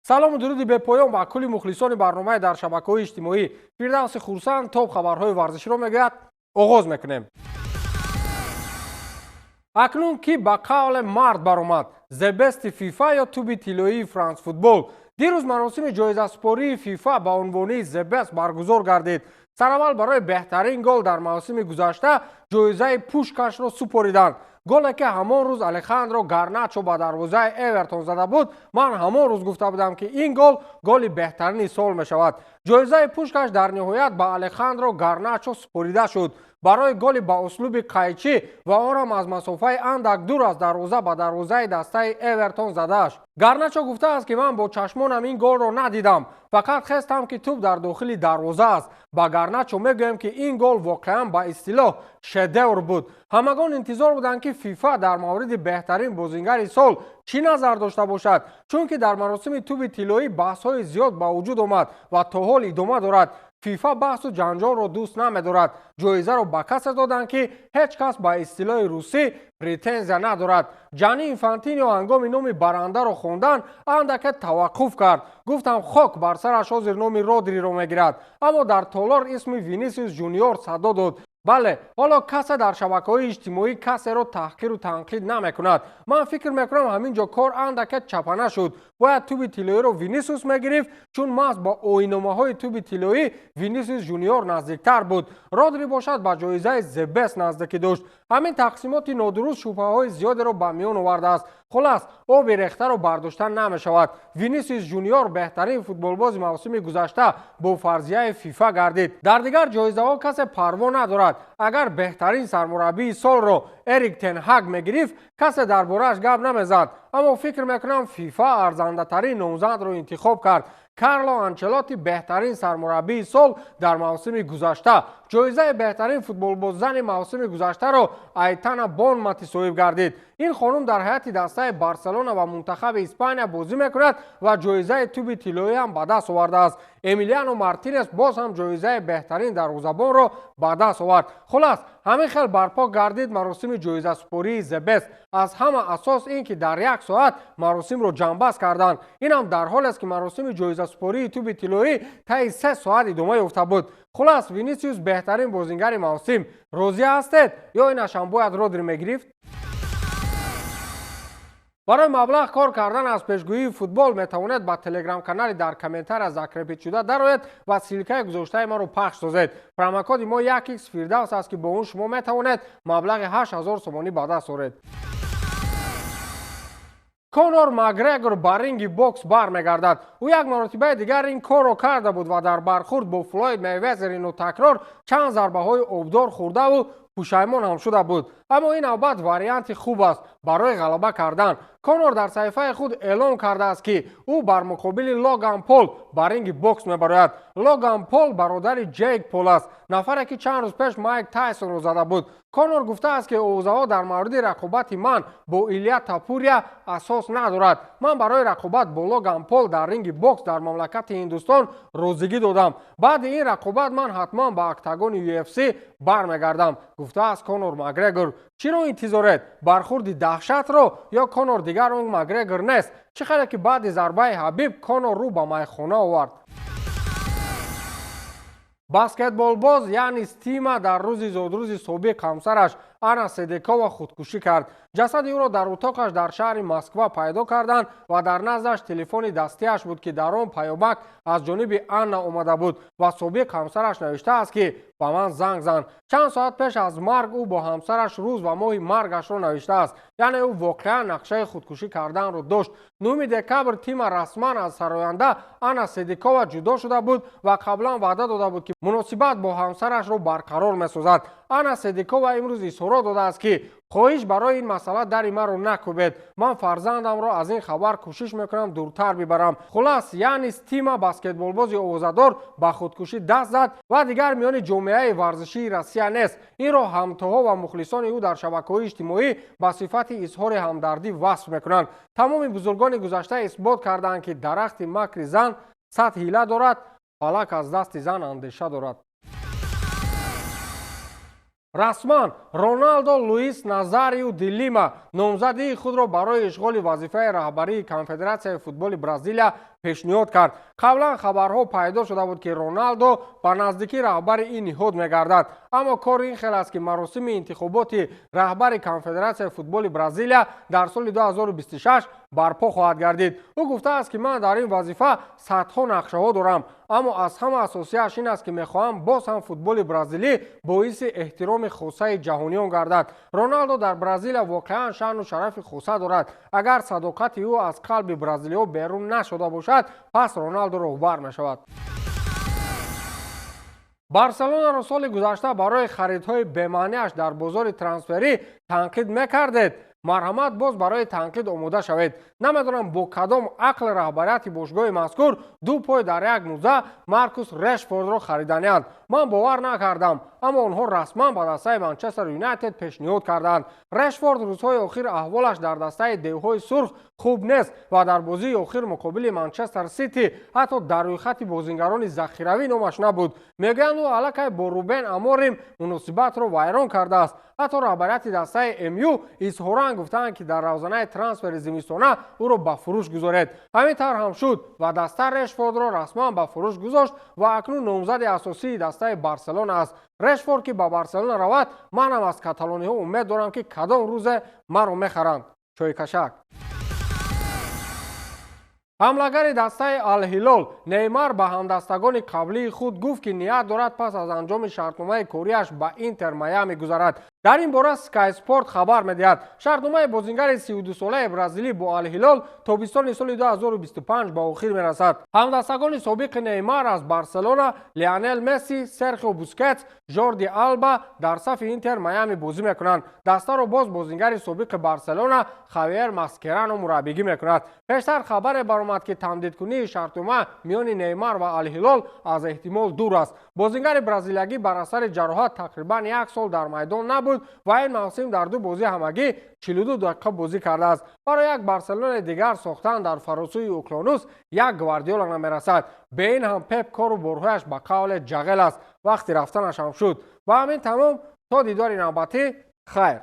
Салому дуруди бепоён ба кулли мухлисони барномаи дар шабакаҳои иҷтимоӣ. Фирдавси Хурсанд топ хабарҳои варзиширо мегӯяд. Оғоз мекунем. Акнун ки ба қавле мард баромад, The Best ФИФА ё туби тиллоии Франс Футбол. Дирӯз маросими ҷоизасупории ФИФА ба унвони The Best баргузор гардид. Сараввал барои беҳтарин гол дар мавсими гузашта ҷоизаи Пушкашро супориданд. Голе, ки ҳамон рӯз Алехандро Гарначо ба дарвозаи Эвертон зада буд. Ман ҳамон рӯз гуфта будам, ки ин гол голи беҳтарини сол мешавад. Ҷоизаи Пушкаш дар ниҳоят ба Алехандро Гарначо супорида шуд барои голи ба услуби қайчӣ ва он ҳам аз масофаи андак дур аз дарвоза ба дарвозаи дастаи Эвертон задааш. Гарначо гуфтааст, ки ман бо чашмонам ин голро надидам, фақат хестам, ки тӯб дар дохили дарвоза аст. Ба Гарначо мегӯем, ки ин гол воқеан ба истилоҳ шедевр буд. Ҳамагон интизор буданд, ки ФИФА дар мавриди беҳтарин бозингари сол чӣ назар дошта бошад, чунки дар маросими туби тиллоӣ баҳсҳои зиёд ба вуҷуд омад ва то ҳол идома дорад. ФИФА баҳсу ҷанҷолро дӯст намедорад. Ҷоизаро ба касе доданд, ки ҳеҷ кас ба истилоҳи русӣ претензия надорад. Ҷани Инфантино ҳангоми номи барандаро хондан андаке таваққуф кард. Гуфтам, хок бар сараш, ҳозир номи Родриро мегирад, аммо дар толор исми Винисиус Жуниор садо дод. Бале, ҳоло касе дар шабакаҳои иҷтимоӣ касеро таҳқиру танқид намекунад. Ман фикр мекунам, ҳамин ҷо кор андаке чапана шуд. Бояд туби тиллоиро Винисиус мегирифт, чун маҳз ба оинномаҳои туби тиллоӣ Винисиус Жуниор наздиктар буд. Родри бошад, ба ҷоизаи The Best наздикӣ дошт. Ҳамин тақсимоти нодуруст шубҳаҳои зиёдеро ба миён овардааст. Хулас, оби рехтаро бардошта намешавад. Винисиус Жуниор беҳтарин футболбози мавсими гузашта бо фарзияи ФИФА гардид. Дар дигар ҷоизаҳо касе парво надорад. Агар беҳтарин сармураббии солро Эрик тен Ҳаг мегирифт, касе дар борааш гап намезад, аммо фикр мекунам, ФИФА арзандатарин номзадро интихоб кард: Карло Анчелоти, беҳтарин сармураббии сол дар мавсими гузашта. Ҷоизаи беҳтарин футболбоззани мавсими гузаштаро Айтана Бонмати соҳиб гардид. Ин хонум дар ҳайати дастаи Барселона ва мунтахаби Испания бозӣ мекунад ва ҷоизаи туби тиллоӣ ҳам ба даст овардааст. Эмилиано Мартинес боз ҳам ҷоизаи беҳтарин дарвозабонро ба даст овард. Хулас, ҳамин хел барпо гардид маросими ҷоизасупории The Best. Аз ҳама асос ин ки дар як соат маросимро ҷамъбаст карданд. Инам дар ҳолест, ки маросими ҷоизасупории туби тиллоӣ таи 3 соат идома ёфта буд. Хулас, Винисиус беҳтарин бозингари мавсим. Розӣ ҳастед ё инашам бояд Родри мегирифт? Барои маблағ кор кардан аз пешгӯии футбол метавонед ба телеграм-канали дар комментария закрепить шуда дароед ва ссылка и гузоштаи маро пахш созед. Промокоди мо 1x Фирдавс аст, ки бо он шумо метавонед маблағи 8000 сомонӣ ба даст оред. Конор Макгрегор ба ринги бокс бармегардад. Ӯ як маротибаи дигар ин корро карда буд ва дар бархурд бо Флойд Мейвезери нотакрор чанд зарбаҳои обдор хӯрдаву пушаймон ҳам шуда буд, аммо ин навбат варианти хуб аст барои ғалаба кардан. Конор дар саҳифаи худ эълон кардааст, ки ӯ бар муқобили Логан Пол ба ринги бокс мебарояд. Логан Пол бародари Ҷейк Пол аст, нафаре, ки чанд рӯз пеш Майк Тайсонро зада буд. Конор гуфтааст, ки овозаҳо дар мавриди рақобати ман бо Илия Тапурия асос надорад. Ман барои рақобат бо Логан Пол дар ринги бокс дар мамлакати Ҳиндустон розигӣ додам. Баъди ин рақобат ман ҳатман ба октагони UFC бармегардам, гуфтааст Конор Макгрегор. Чиро интизоред? Бархурди даҳшатро ё Конор дигар он Макгрегор нест? Чӣ хеле ки баъди зарбаи Ҳабиб Конор рӯ ба майхона овард. Баскетболбоз Янис Тима дар рӯзи зодрӯзи собиқ ҳамсараш Анна Седикова худкушӣ кард. Ҷасади ӯро дар утоқаш дар шаҳри Москва пайдо карданд ва дар наздаш телефони дастиаш буд, ки дар он паёмак аз ҷониби Анна омада буд ва собиқ ҳамсараш навиштааст, ки ба ман занг зан. Чанд соат пеш аз марг ӯ бо ҳамсараш рӯз ва моҳи маргашро навиштааст, яъне ӯ воқеан нақшаи худкушӣ карданро дошт. 9 декабр Тима расман аз сароянда Анна Седикова ҷудо шуда буд ва қаблан ваъда дода буд, ки муносибат бо ҳамсарашро барқарор месозад. Анна Седикова имрӯз изҳорот додааст, ки хоҳиш, барои ин масъала дари маро накӯбед, ман фарзандамро аз ин хабар кӯшиш мекунам дуртар бибарам. Хулас, Янис Тима, баскетболбози овозадор, ба худкушӣ даст зад ва дигар миёни ҷомеаи варзишии Россия нест. Инро ҳамтоҳо ва мухлисони ӯ дар шабакаҳои иҷтимоӣ ба сифати изҳори ҳамдардӣ васф мекунанд. Тамоми бузургони гузашта исбот карданд, ки дарахти макри зан сад ҳила дорад, фалак аз дасти зан андеша дорад. Расман Роналдо Луис Назариу ди Лима номзадии худро барои ишғоли вазифаи раҳбарии Конфедератсияи футболи Бразилия Пешниҳод кард. Қаблан хабарҳо пайдо шуда буд, ки Роналдо ба наздикӣ раҳбари ин ниҳод мегардад. Аммо кор ин хел аст, ки маросими интихоботи раҳбари Конфедератсияи футболи Бразилия дар соли 2026 барпо хоҳад гардид. Ӯ гуфтааст, ки ман дар ин вазифа садҳо нақшаҳо дорам, аммо аз ҳама асосияш ин аст, ки мехоҳам боз ҳам футболи бразилӣ боиси эҳтироми хосаи ҷаҳониён гардад. Роналдо дар Бразилия воқеан шаъну шарафи хоса дорад. Агар садоқати ӯ аз қалби бразилиҳо берун нашуда бошад, пас Роналдо роҳбар мешавад. Барселонаро соли гузашта барои харидҳои бемаъниаш дар бозори трансферӣ танқид мекардед. Марҳамат, боз барои танқид омода шавед. Намедонам, бо кадом ақл раҳбарияти бошгоҳи мазкур ду пой дар як муза Маркус Решфордро хариданианд. Ман бовар накардам, аммо онҳо расман ба дастаи Манчестер Юнайтед пешниҳод карданд. Решфорд рӯзҳои охир аҳволаш дар дастаи девҳои сурх хуб нест ва дар бозии охир муқобили Манчестер Сити ҳатто дар рӯйхати бозингарони захиравӣ номаш набуд. Мегӯянд, ӯ аллакай бо Рубен Аморим муносибатро вайрон кардааст. Ҳатто раҳбарияти дастаи МЮ изҳоран гуфтаанд, ки дар равзанаи трансфери зимистона ӯро ба фурӯш гузоред. Ҳамин тавр ҳам шуд ва даста Решфордро расман ба фурӯш гузошт ва акнун номзади асосии дастаи Барселона аст. Решфорд ки ба Барселона равад, манам аз каталониҳо умед дорам, ки кадом рӯзе маро мехаранд. Чойкашак. Ҳамлагари дастаи Алҳилол Неймар ба ҳамдастагони қаблии худ гуфт, ки ният дорад пас аз анҷоми шартномаи кориаш ба Интер Майами гузарад. Дар ин бора Sky Sport хабар медиҳад. Шартномаи бозингари 32-солаи бразилӣ бо Алҳилол тобистони соли 2025 ба охир мерасад. Ҳамдастагони собиқи Неймар аз Барселона Лионел Месси, Серхио Бускетс, Жорди Алба дар сафи Интер Майами бозӣ мекунанд. Дастаро боз бозингари собиқи Барселона Хавиер Маскерано мураббигӣ мекунад. Пештар хабаре баромад, ки тамдидкунии шартнома миёни Неймар ва Алҳилол аз эҳтимол дур аст. Бозингари бразилиягӣ бар асари ҷароҳат тақрибан як сол дар майдон набуд ва ин мавсим дар ду бозӣ ҳамагӣ 42 дақиқа бозӣ кардааст. Барои як Барселонаи дигар сохтан дар фаросӯи уқёнус як Гвардиола намерасад. Бе ин ҳам Пеп кору борҳояш ба қавле ҷағел аст. Вақти рафтанаш ҳам шуд. Ба ҳамин тамом, то дидори навбатӣ, хайр.